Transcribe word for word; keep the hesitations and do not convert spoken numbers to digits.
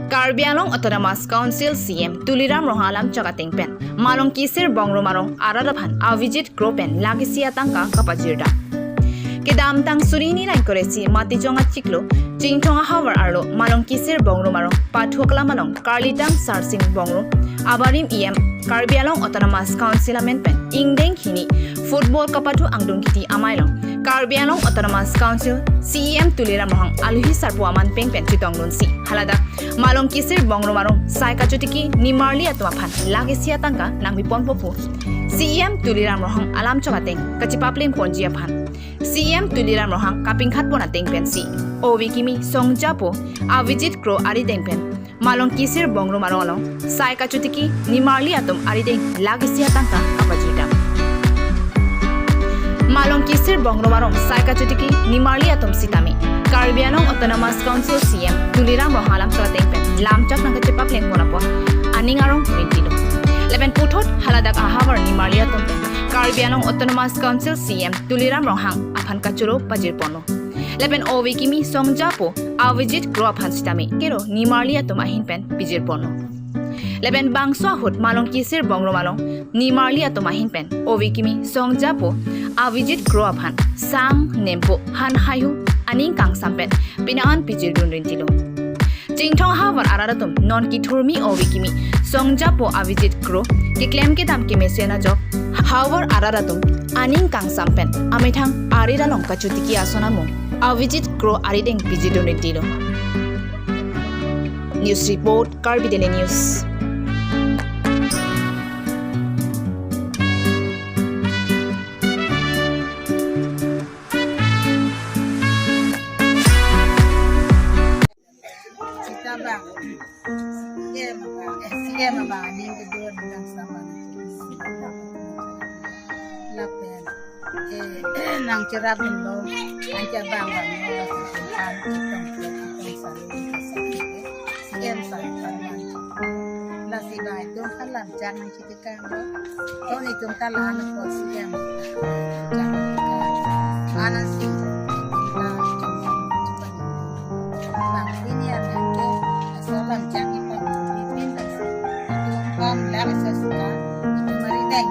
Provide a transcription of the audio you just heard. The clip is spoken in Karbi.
Karbi Anglong Autonomous Council C M Tuliram Ronghang alam chok ateng pen Malong Kisir Bongrum arong arat aphan Avijit Kro pen lakh isi atangka kapajirdam. Kedamtang suri hini ra ingkoi ra isi Matijong achiklo Chinthong ahavar arlo Malong Kisir Bongrum arong Pathu aklam along Karlitang Sarsing Bongrum abarim E M Karbi Anglong Autonomous Council amen pen ingdeng hini football kapathu angdung kiti amei along Karbi Anglong Autonomous Council C E M Tuliram Ronghang aluhi sarpo aman peng pen chetongdunsi haladak Malong Kisir Bongrum arong sai kachotiki nimarli atum aphan lakh isi atangka nangpiponpo pu C E M Tuliram Ronghang alam chok ateng kachepapleng ponji aphan C E M Tuliram Ronghang kapingkhat pon ateng pensi ove kimi songjapo Avijit Kro arideng pen Malong Kisir Bongrum arong along sai kachotiki nimarli atum arideng lakh isi atangka kapajirdam. Malong Kisir Bongrum arong sai kachotiki nimarli atum sitame Karbi Anglong Autonomous Council C E M Tuliram Ronghang alam chok ateng pen lamchak nangkachepapleng pon apot aning arong rintilo. Lapen puthot haladak ahavar nimarli atum pen Karbi Anglong Autonomous Council C E M Tuliram Ronghang aphan kachoro pajirponlo. Lapen ove kimi songjapo Avijit Kro aphan sitame kero nimarli atum ahin pen pijirponlo. Lapen bangso ahut Malong Kisir Bongrum along nimarli atum ahin pen ove kimi songjapo Avijit Kro aphan sang, nempo, han haihu aning kangsam pen pini an pijirdun rintilo. Chinthong ahavar arat atum non kethurmi ove kimi songjapo Avijit Kro keklem kedam kemesen ajok havar arat atum aning kangsam pen amethang arit along kachotiki ason amung Avijit Kro arideng pijirdun rintilo. News report, Karbi Daily News. Sita bang, C M abang, eh, C M abang, aning kedua dengan sama. Lapen, eh, nang cherap dun lo, ancha bang bang lo, lapen kan kitong kitong salu, C M sa parman. Lasi bang itu kan lam jang nang chiti Toni tum ta la-an apot C M. Jang ka. Ansi. Bang senior nangke asal lam jang ipon pipin ta si. Tum pam la asal suka. Itum arideng.